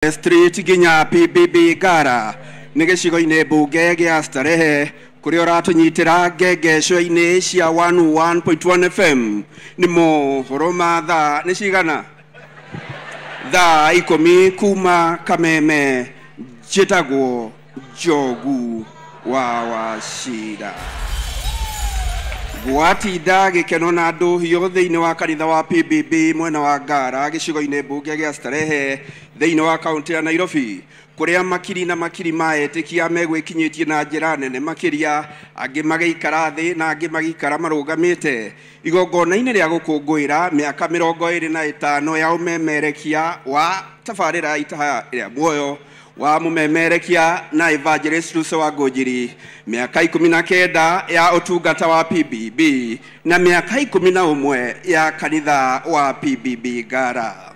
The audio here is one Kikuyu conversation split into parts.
Street nginya PBB Ngara nĩ gĩcigo-inĩ mbunge gĩa Starehe kũrĩa ũratũnyitĩra ngengeco-inĩ cia 101.1 FM. Nĩ mohoro ma thaa nĩ cigana? Thaa 10 kuma Kameme. Njĩtagwo Njogu wa Wachira. Gwatinda gĩkeno na ndũhiũ thĩinĩ wa kanitha wa PBB mwena wa Ngara gĩcigo-inĩ mbunge gĩa Starehe thĩinĩ wa kaunti ya Nairobi, kũrĩa makiri na makiri ma etĩkia megwĩkinyĩtie na njĩra nene makĩria, angĩ magĩikara thĩ na angĩ magĩikara marũgamĩte igongona-inĩ rĩa gũkũngũĩra mĩaka 25 ya ũmemerekia wa tabarĩra Itaha rĩa Muoyo wa mũmemerekia na Evangelist Lucy wa Ngũnjiri, mĩaka 19 ya ũtungata wa PBB na mĩaka 11 ya kanitha wa PBB Ngara.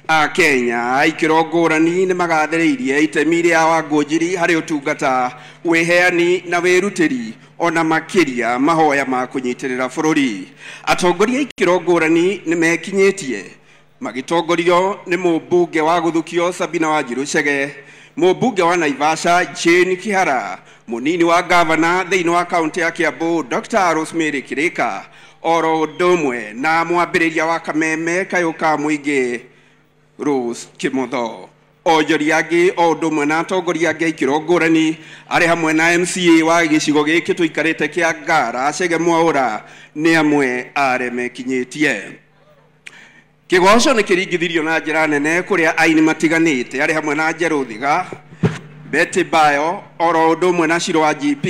Akenya ikĩro ngũrani nĩ magathĩrĩirie itemi rĩa Wangũnjiri harĩ ũtungata, wĩheani na wĩrutĩri, ona makĩria mahoya ma kũnyitĩrĩra bũrũri. Atongoria ikĩro ngũrani nĩ mekinyĩtie magĩtongorio nĩ mũmbunge wa Gũthukio Sabina Wanjiru Chege, mũmbunge wa Naivasha Jane Kihara, mũnini wa gavana thĩinĩ wa kaunti ya Kiambu Dr. Rosemary Kirika, oro ũndũ ũmwe na mwambĩrĩria wa Kameme Kayũ ka Mũingĩ Rose Kimotho. Onjoria angĩ o ũndũ ũmwe na atongoria angĩ a ikĩro ngũrani arĩ hamwe na MCA wa gĩcigo gĩkĩ tũikarĩte kĩa Ngara Chege Mwaũra nĩ amwe arĩa mekinyĩtie. Kĩgoco nĩ kĩringithirio na njĩra nene kũrĩa aini matiganĩte arĩ hamwe na Njerũ Thiga, Betty Bayo oro ũndũ ũmwe na Shiro wa GP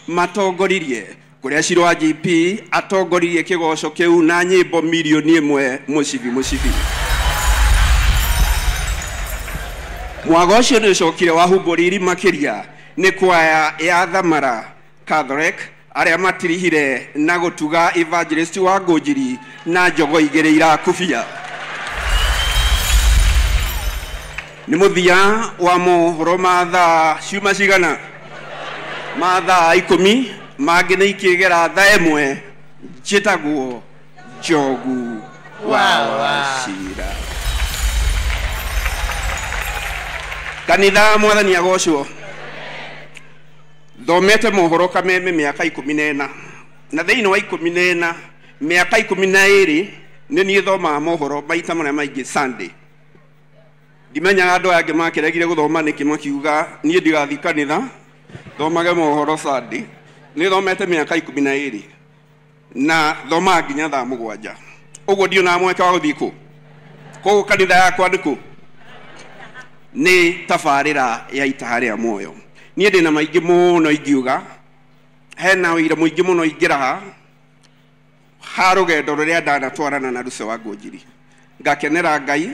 matongoririe, kũrĩa Shiro wa GP atongoririe kĩgoco kĩu na nyĩmbo milioni 1 mũcibi mũcibi. Mwago ũcio nĩ ũcokire wahumbũriri makĩria nĩ kwaya ya Thamara Catholic arĩa matirihire na gũtuga Evangelist wa Ngũnjiri na njogo igĩrĩ irakubia. Nĩ mũthia wa mohoro ma thaa ciuma cigana? Ma thaa 10, mangĩ nĩ ikĩgera thaa 1. Njĩtagwo Njogu wa Wachira. Kanitha mwathani agocwo. Thomete mohoro Kameme mĩaka 14, na thĩinĩ wa 14 mĩaka 12 nĩ niĩ thomaga mohoro maita marĩa maingĩ Sunday. Ndimenyaga andũ aya angĩ makĩregire gũthoma nĩkĩ, makiuga niĩ ndigathiĩ kanitha thomage mohoro Sunday. Nĩ thomete mĩaka 12 na thomaga nginya thaa 7, ũguo ndionaga mweke wa gũthiĩ kũ. Koguo kanitha yakwa nĩ kũ? Nĩ tabarĩra ya Itaha rĩa Muoyo. Niĩ ndĩna maingĩ mũno ingiuga, hena ũira mũingĩ mũno ingĩraha ha rũgendo rũrĩa ndanatwarana na Lucy wa Ngũnjiri, ngakenera Ngai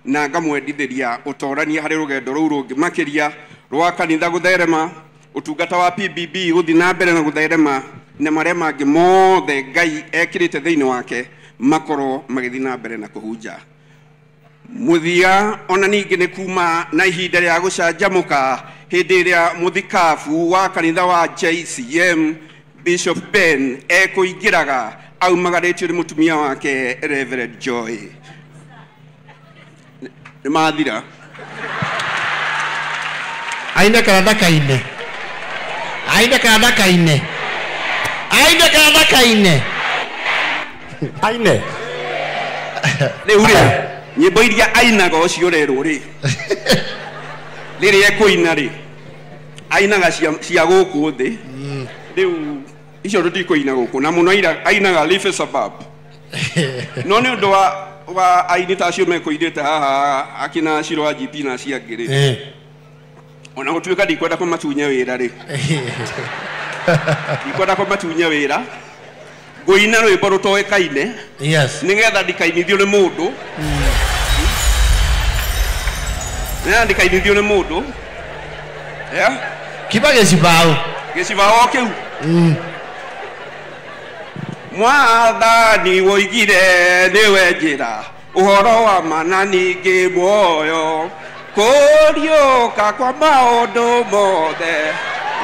na ngamwendithĩria ũtorania harĩ rũgendo rũu rũngĩ makĩria rwa kanitha gũtherema, ũtungata wa PBB gũthiĩ na mbere na gũtherema, na marĩa mangĩ mothe Ngai ekĩrĩte thĩinĩ wake makorwo magĩthiĩ na mbere na kũhunja. Mũthia ona ningĩ nĩ kuma na ihinda rĩa gũcanjamũka hĩndĩ ĩrĩa mũthikabu wa kanitha wa JCM Bishop Ben ekũingĩraga aumagarĩtio nĩ mũtumia wake Reverend Joy. Nĩ mathira. Aine kana ndakaine? Aine kana ndakaine? Aine kana ndakaine? Aine. Rĩu rĩ, nyĩmbo iria ainaga ũcio ũrerwo rĩ, rĩrĩa ekũina rĩ, ainaga cia gũkũ thĩ. Rĩu icio tũtikũina gũkũ, na mũno ainaga Life Suburb. No nĩ ũndũ wa aini ta acio mekũinĩte haha akina Shiro wa GP na acio angĩ rĩ, ona gũtuĩka ndikwenda kũmatunya wĩra rĩ, ndikwenda kũmatunya wĩra, ngũina rwĩmbo rũtoĩkaine nĩgetha ndikainithio nĩ mũndũ. Nĩgetha ndikainithio nĩ mũndũ. Kiba gĩcibao. Gĩcibao kĩu. Mwathani woigire nĩwe njĩra, ũhoro wa ma na ningĩ muoyo, kũriũka kwa maũndũ mothe,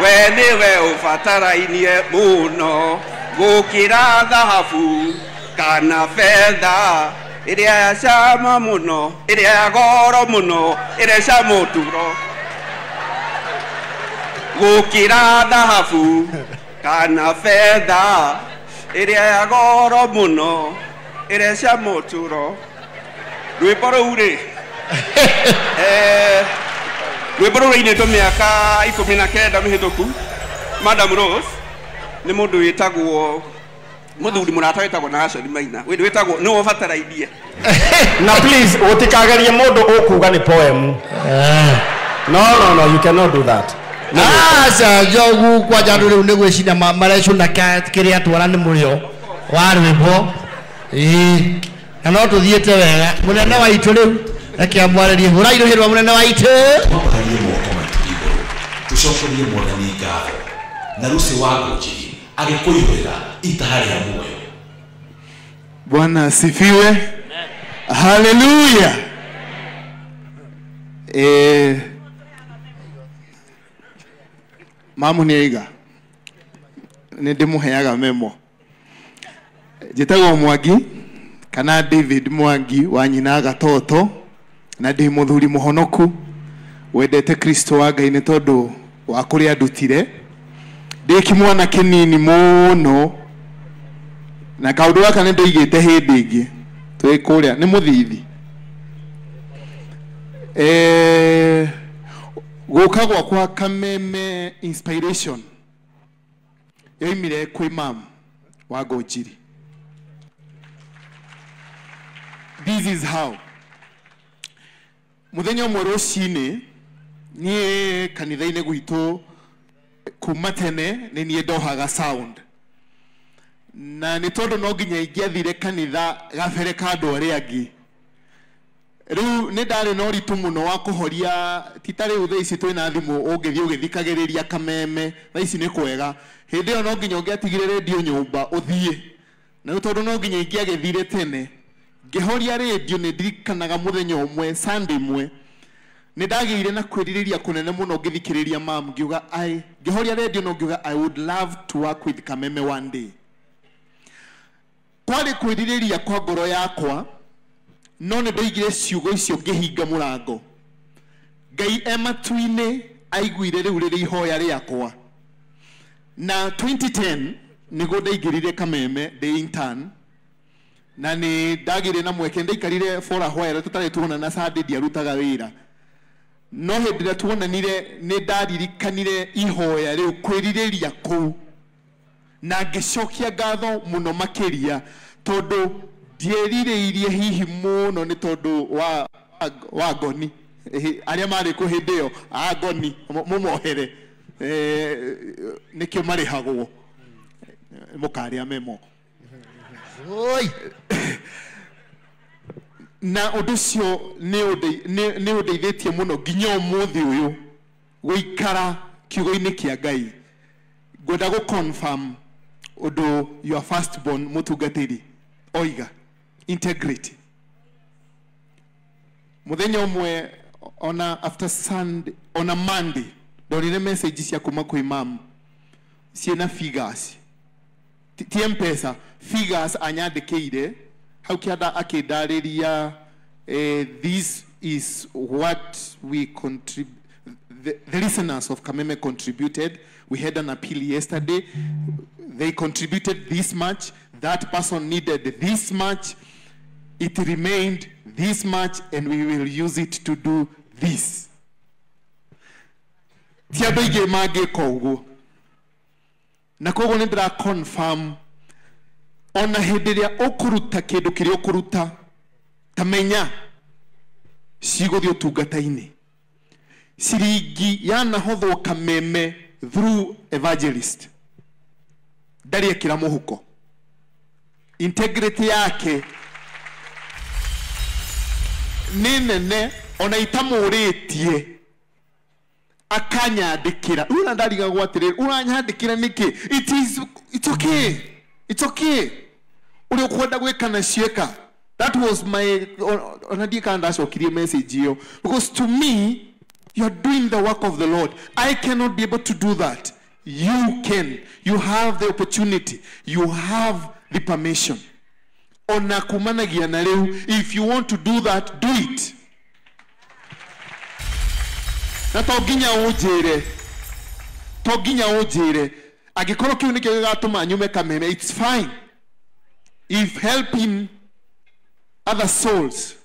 we nĩwe ũbatarainie mũno gũkĩra thahabu kana betha, Ĩrĩa ya cama mũno, ĩrĩa ya goro mũno, ĩrĩa cama ũturo gũkĩra thahabu kana betha, ĩrĩa ya goro mũno, ĩrĩa cama ũturo. Rwĩmbo rũu rĩ, rwĩmbo rũu rũinĩtwo mĩaka 19 mĩhĩtũku. Madam Rose nĩ mũndũ wĩtagwo mũthuri mũrata wĩtagwo Nashon Maina, wĩtagwo nĩwe ũbatarainie. Na please utikagerie mundu ukuga ni poem. No no no, you cannot do that. Aca njogu kwanja andũ rĩu nĩ gwĩcina marecũna kĩrĩa twara nĩ mũrĩo wa rwĩmbo. Ĩĩ, na no tũthiĩte wega. Mũnene wa itũ rĩu reke amwarĩrie. Hũra irũhĩ rwa mũnene wa itũ. Twambararie moko maitũ igũrũ tũcokerie Mwathani ngatho na Lucy wa Ngũnjiri agĩkũihũrĩra itaha rĩa muoyo. Bwana asifiwe. Haleluya. Mamu nĩ aiga nĩ ndĩmũheaga memo. Njĩtagwo Mwangi kana David Mwangi wa nyina Gatoto, na ndĩ mũthuri mũhonoku wendete Kristo wa Ngai nĩ tondũ wa kũrĩa ndutire. Ndĩ kĩmwana kĩnini mũno na kaũndũ gaka nĩ ndoigĩte hĩndĩ ĩngĩ twĩ kũrĩa nĩ mũthithi. Gũka gwakwa Kameme inspiration yoimire kwĩ mam wa Ngũnjiri. This is how muthenya ũmwe rũcinĩ niĩ kanitha-inĩ gwitũ kuma tene nĩ niĩ ndohaga sound, na nĩ tondũ no nginya ingĩathire kanitha gabere ka andũ arĩa angĩ. Rĩu nĩ ndarĩ na ũritũ mũno wa kũhoria, ti ta rĩu thaa ici twĩna thimũ ũngĩthiĩ ũgĩthikagĩrĩria Kameme, thaa ici nĩ kwega. Hĩndĩ ĩyo no nginya ũngĩatigire rendio nyũmba ũthiĩ, na rĩu tondũ no nginya ingĩagĩthire tene ngĩhoria rendio. Nĩ ndirikanaga mũthenya ũmwe Sunday ĩmwe nĩ ndagĩire na kwĩrirĩria kũnene mũno ngĩthikĩrĩria mam, ngiuga ngĩhoria rendio no ngiuga I would love to work with Kameme one day. Kwarĩ kwĩrirĩria kwa ngoro yakwa, no nĩ ndoigire ciugo icio ngĩhinga mũrango. Ngai e matu-inĩ aiguire rĩu rĩrĩ ihoya rĩakwa. Na 2010 nĩguo ndaingĩrire Kameme ndĩ intern, na nĩ ndagĩire na mweke, ndaikarire for a while tũtarĩ tuonana. Sunday ndiarutaga wĩra, no hĩndĩ ĩrĩa tuonanire nĩ ndaririkanire ihoya rĩu, kwĩrirĩria kũu, na ngĩcokia ngatho mũno makĩria tondũ ndierirĩirie hihi mũno nĩ tondũ wa ngoni arĩa marĩ kũ hĩndĩ ĩyo a ngoni mũmohere, nĩkĩo marĩhagwo mũkarĩa memo. Oi. Na ũndũ ũcio nĩ ũndeithĩtie mũno nginya ũmũthĩ ũyũ gũikara kiugo-inĩ kĩa Ngai. Ngwenda gũ confirm ũndũ your first born mũtungatĩri oiga, integrity. Mũthenya ũmwe ona after Sunday, ona Monday ndonire message cia kuma kwĩ mam ciĩna figures, ti M-Pesa figures, anyandĩkĩire hau kĩanda akĩndarĩria, this is what we contribute, the listeners of Kameme contributed. We had an appeal yesterday. They contributed this much. That person needed this much. It remained this much, and we will use it to do this. Ti andũ aingĩ mangĩka ũguo, na koguo nĩ ndĩra confirm ona hĩndĩ ĩrĩa ũkũruta kĩndũ kĩrĩa ũkũruta, ta menya cigũthiĩ ũtungata-inĩ. Ciringi yanahothwo Kameme through evangelist ndarĩ ekĩra mũhuko. Integrity yake nĩ nene, ona itamũrĩtie akanyandĩkĩra. Rĩu ona ndarigagwo atĩrĩrĩ, ũranyandĩkĩra nĩkĩ? It's okay, it's okay, ũrĩa ũkwenda gwĩka nacio ĩka. That was my, ona ndiĩ kana ndacokirie message ĩyo, because to me you are doing the work of the Lord. I cannot be able to do that. You can. You have the opportunity. You have the permission. Ona kumanagia na rĩu, if you want to do that, do it. Na to nginya ũnjĩre, to nginya ũnjĩre angĩkorwo kĩu nĩkĩo gĩgatũma nyume Kameme, it's fine. If helping other souls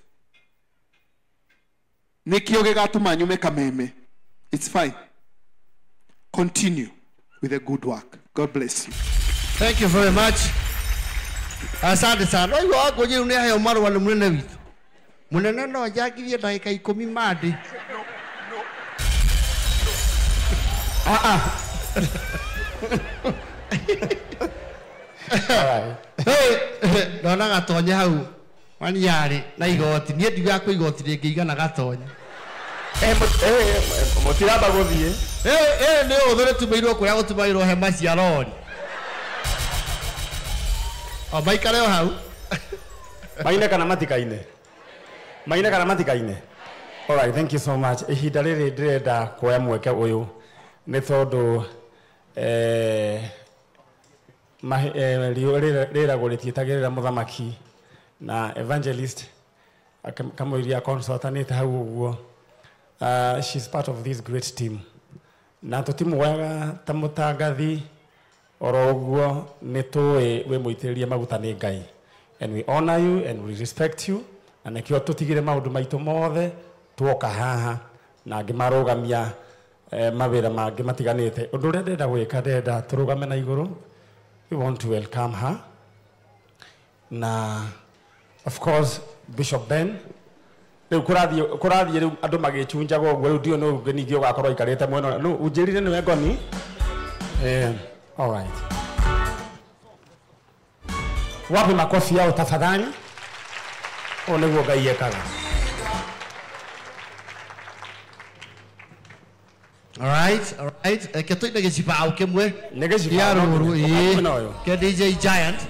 nĩkĩo gĩgatũma nyume Kameme, it's fine. Continue with the good work. God bless you. Thank you very much. Asante sana. Oigua Wangũnjiri nĩ aheo marũa nĩ mũnene witũ. Mũnene no anjangithie ndagĩka 10 mandĩ. Ndona Gatonye hau waniarĩ na igoti. Niĩ ndiugaga kwĩ igoti rĩngĩigana Gatonye. Mũtiramba gũthiĩ. Nĩ ũthũ rĩtumĩirwo kũrĩa gũtumagĩrwo hema cia rori. O maikare o hau. Maine kana matikaine? Maine kana matikaine? All right, thank you so much. Ihinda rĩrĩ ndĩrenda kuoya mweke ũyũ nĩ tondũ rĩragwo rĩtiĩtagĩrĩra mũthamaki na evangelist kamũiria consultanĩte hau ũguo. She's part of this great team. Na tũtimuoyaga ta mũtangathi oro ũguo, nĩ tũĩ wĩ mũitĩrĩrie maguta nĩ Ngai. And we honor you and we respect you. Na nĩkĩo tũtigire maũndũ maitũ mothe tuoka haha na ngĩmarũgamia mawĩra mangĩ matiganĩte. Ũndũ ũrĩa ndĩrenda gwĩka, ndĩrenda tũrũgame na igũrũ. We want to welcome her. Na of course Bishop Ben rĩu kũrathiĩ rĩu andũ magĩchunjaga ũguo, rĩu ndiũĩ nũ ũngĩ ningĩ ũgakorwo aikarĩte mwena nũ ũnjĩrire nĩwe Ngoni. All right. Wapi makofi yao tafadhali? Ũũ nĩguo Ngai ekaga. All right, all right. Reke tũine gĩcibaũ kĩmwe. Nĩ gĩcibaũ Kĩa no rũru, nginya. ĩĩ. Mwena ũyũ. Kĩa DJ Giant.